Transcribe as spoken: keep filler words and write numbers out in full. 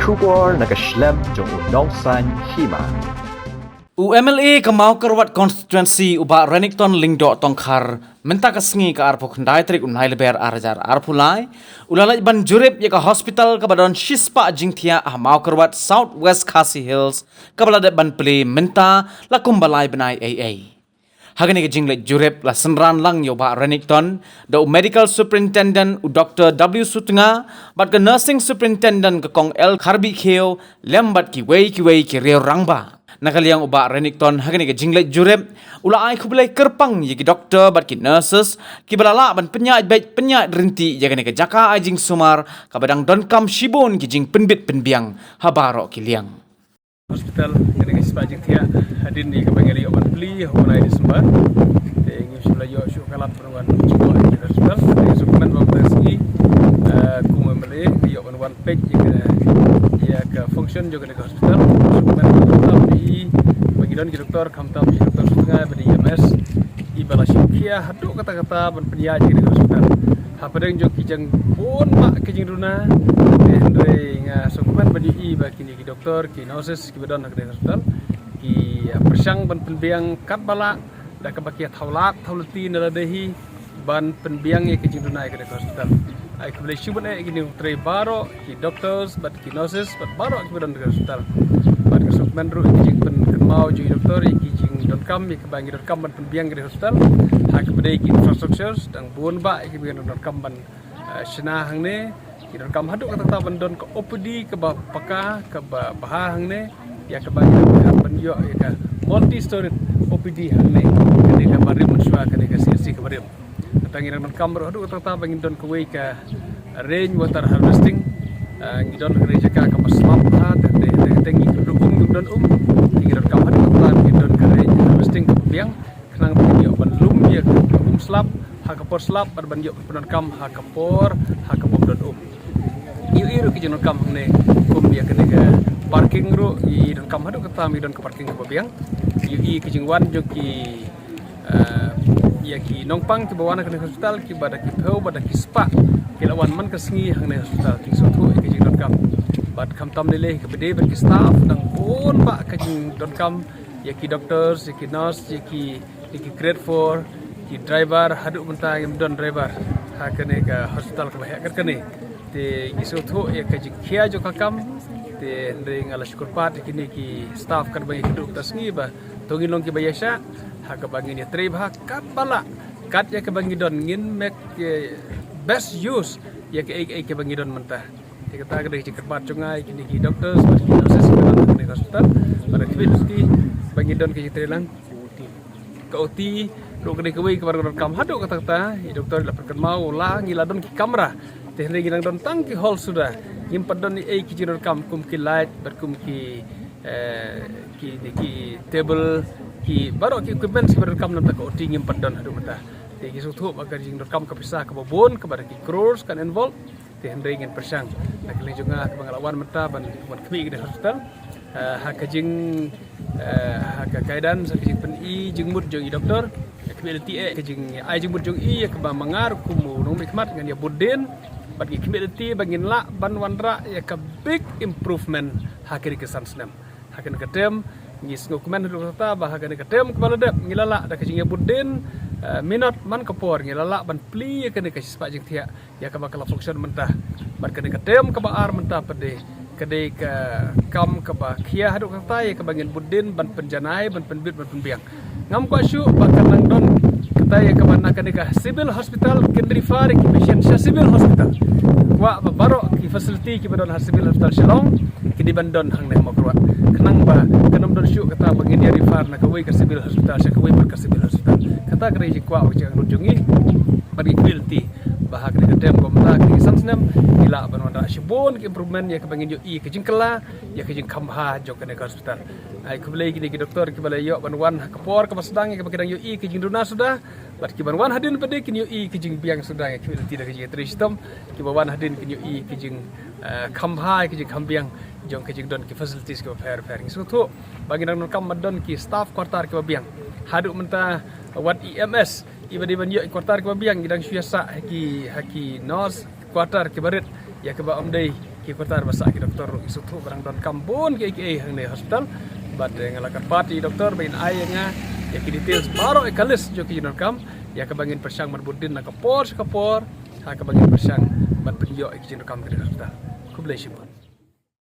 Khubor na ka shlem jong u nongsaiñ hima. U M L A ka Mawkyrwat Constituency u Bah Renikton Lyngdoh Tongkhar, mynta ka sngi ka arphew khyndai tarik u Nailyber ar hajar arphew lai, u la leit ban jurip ïa ka hospital kaba don shispah jingthiah ha Mawkyrwat, South West Khasi Hills, kaba la dep ban plie mynta la kumba lai bnai ei ei. Ha kane ka jingleit jurip la synran lang ïa u Bah Renikton da u Medical Superintendent u Doktor W Sutnga bad ka Nursing Superintendent ka Kong L Kharbih Khiew lem bad kiwei kiwei ki riew rangbah. Na ka liang u Bah Renikton ha kane ka jingleit jurip u la ai khublei kyrpang ïa ki doktor bad ki nurses kiba la lah ban pynïaid beit pynïaid rynti ïa kane ka jaka ai jingsumar kaba dang donkam shibun ki jingpynbit pynbiang ha baroh ki liang. Hospital, kane ka shispah jingthiah hadien ïa kaba ngi la ïoh ban plie ha u bnai December. Te ngim shym la ïoh shuh ka lad ban wan jngoh ïa ka hospital. Te sngewkmen ba mynta ka sngi, eh, kum u M L A ngi ïoh ban wan peit ïa ka, ïa ka function jong kane ka hospital. Sngewkmen ba mynta ka sngi ba ngi don ki doktor, khamtam ïa ki doktor Sutnga bad ïa ki M S, iba la shim khia haduh katta katta ban pynïaid ïa kane ka hospital. Hapdeng jong ki jingbun bah ki jingduna, te hynrei nga sngewkmen ban ïohi ba kine ki doktor, ki nurses kiba don ha kane ka hospital ki, ah, pyrshang ban pynbiang katba lah da kaba ki ïa thaw lad thaw lynti na lade hi ban pynbiang ïa ki jingduna ïa kane ka hospital. Ai khublei shibun eh ïa kine u trei baroh, ki doctors bad ki nurses bad baroh kiba don ha kane ka hospital. Bad nga sngewkmen ruh ïa ki jingpynkynmaw jong ki doktor ïa ki jingdonkam ïa kiba ngi donkam ban pynbiang ïa kane ka hospital. Ha kaba dei ki infrastructures dang bun bah ïa kiba ngi donkam ban, eh, shna hangne. Ngi donkam haduh katta katta ban don ka O P D kaba paka, kaba bha hangne, ïa kaba ngi donkam ban ïoh ïa ka multi storied O P D hangne. Kane kaba rim mynshuwa kane ka C H C kaba rim. Nangta ngi donkam ruh haduh katta katta ba ngin don kawei ka rain water harvesting. Ah, ngi don kane ka jaka kaba slap bha, te, te, te, te ngi kyrduh um, ngim don um. Ngi donkam haduh katta ba ngin don ka rain harvesting kaba biang. Khnang ba ngin ïoh ban lum ïa ka um slap ha ka por slap bad ban ïoh pyndonkam ha ka por ha kaba ym don um. Ïohi ruh ki jingdonkam hangne kum ïa kane ka parking ruh ngi donkam haduh katta ngi don ka parking kaba biang. Ïohi ki jingwan jong ki, eh, ïa ki nongpang kiba wan ha kane ka hospital kiba da ki phew bad da ki spah ki la wan man ka sngi hangne ha hospital, ki sngewthuh ïa ki jingdonkam. Bad khamtam lei lei kaba dei bad ki staff dang bun bah ka jingdonkam, ïa ki doctors, ïa ki nurse, ïa ki, ïa ki grade four, ki driver, haduh mynta ngim don driver ha kane ka hospital kaba heh kat kane. Te ngi sngewthuh ïa ka jingkhia jong ka kam. Te hynrei nga la shu kyrpad ïa kine ki staff katba ngi kynduh mynta ka sngi ba to ngin long kiba ïaishah ha kaba ngin ïatrei bha katba lah, kat ïa kaba ngi don, ngin make, eh, best use ïa kaei kaei kaba ngi don mynta. Te kata ka dei ka jingkyrpad jong nga ïa kine ki doctors bad ki nurses kiba don ha kane ka hospital, bad ka khmih lynti ba ngi don ka jingtrei lang. Ka O T ruh ka dei kawei kaba donkam haduh katta katta. I doktor i la pynkynmaw la ngi la don ki kamra, te hynrei ngi dang don tang ki hall suda. Ngim pat don ei ei ki jingdonkam kum ki light bad kum ki, eh, ki, ki table, ki baroh ki equipments kiba donkam na bynta ka O T ngim pat don haduh mynta. Te ngi sngewthuh ba ka jingdonkam ka pisa kaba bun kaba da ki crores kan involve. Te hynrei ngin pyrshang na ka liang jong nga kaba nga la wan mynta ban, ban khmih ïa kane ka hospital, eh, ha ka jing, eh, ha ka guidance, ha ka jingpyni jingmut jong i doktor. Khmih lynti eh ka jingai jingmut jong i ïa kaba ma nga ruh kum u nongmihkhmat ngan ïa bud dien bad ngi khmih lynti ba ngin lah ban wanrah ïa ka big improvement ha kane ka san snem. Ha kane ka term ngi sngewkmen haduh katta ba ha kane ka term kaba la dep ngi la lah da ka jingïabud dien, eh, minot man ka por ngi la lah ban plie ïa kane ka shispah jingthiah ïa kaba ka la function mynta. Bad kane ka term kaba ar mynta pat de ka dei ka kam kaba khia haduh katta ïa kaba ngin bud dien ban pynjanai, ban pynbit, ban pynbiang. Ngam kwah shuh ba kan nang don katta ïa kaba na kane ka civil hospital kin refer ïa ki patient sha civil hospital. Kwah ba baroh ki facility kiba don ha civil hospital Shillong ki dei ban don hangne ha Mawkyrwat. Khnang ba kan ym don shuh katta ba ngin ïa refer na kawei ka civil hospital sha kawei pat ka civil hospital. Kata ka dei ka jingkwah bad ka jingangnud jong ngi bad ngi khmih lynti ba ha kane ka term kaba mynta, kine ki san snem, ngi lah ban wanrah shibun ki improvement ïa kaba ngin ïohi ka jingkylla, ïa ka jingkham bha jong kane ka hospital. Ai khublei kine ki doktor kiba la ïoh ban wan ha ka por kaba sdang ïa kaba ki dang ïohi ka jingduna suda. Bad kiban wan hadien pat de kin ïohi ka jingbiang suda, ngi khmih lynti da ka jingtrei shitom. Kiba wan hadien kin ïohi ka jing, eh, kham bha, ka jingkham biang jong ka jingdon ki facilities kiba pher pher. Ngi sngewthuh ba ngi dang donkam ban don ki staff quarter kiba biang. Haduh mynta wat E M S iba dei ban ïoh ki quarter kiba biang, ngi dang shu ïasah ha ki, ha ki nurse quarter kiba rit, ïa kaba ym dei Ki kyrta ba sah ki doktor ruh ki sngewthuh ba dang donkam bun kiei kiei hangne hospital. Bad nga la kyrpad ïa i doktor ba in ai ïa nga ïa ki details baroh, ïa ka list jong ki jingdonkam, ïa kaba ngin pyrshang ban bud dien na ka por sha ka por, ha kaba ngin pyrshang ban pynïoh ïa ki jingdonkam ka dei hospital. Khublei shibun.